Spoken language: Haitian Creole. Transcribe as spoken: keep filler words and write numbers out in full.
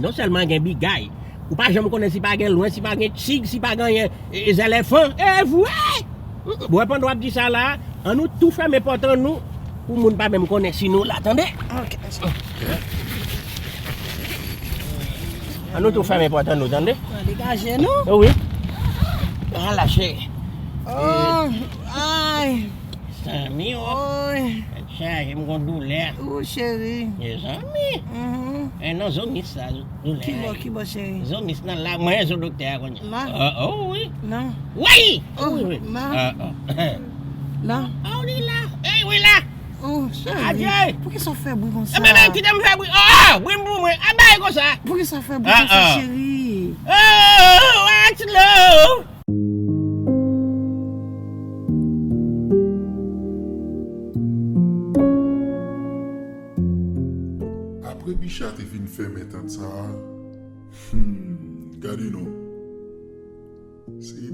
Non sèlman gen bigay, ou pa janm konnen si pa gen lwen, si pa gen tig, si pa gen anyen, e, e zèlèfan. E vre! Bon, pandan w ap di sa la, an nou tou fèmen pòt an nou pou moun pa menm konnen si nou la, tande? Ok. An nou tou fèmen pòt an nou, tande? Degaje nou. Wi. Ala, cheri. Oh, ay. Zanmi, oh. Oy. Tèt chaje, m gon doulè. Ou, cheri. Mezanmi. Mhm. E non, zomis la, doulè. Ki bò, ki bò, cheri? Zomis nan la, mwen zo doktè a kounye a. La? Oh, oh, wi. Non. Wi! Oh, wi, wi. La. Ah, ah. La. Oh, li la. Ey, wi la. Oh, cheri. Adye. Poukisa w fè bri konsa? E, men, men, kite m fè bri. Oh, oh, bri m pou mwen. A, bay konsa. Poukisa w fè bri konsa, cheri? Oh, what love? Apre Bicha te fin fèmen tant sa a, hmm, gade non. Se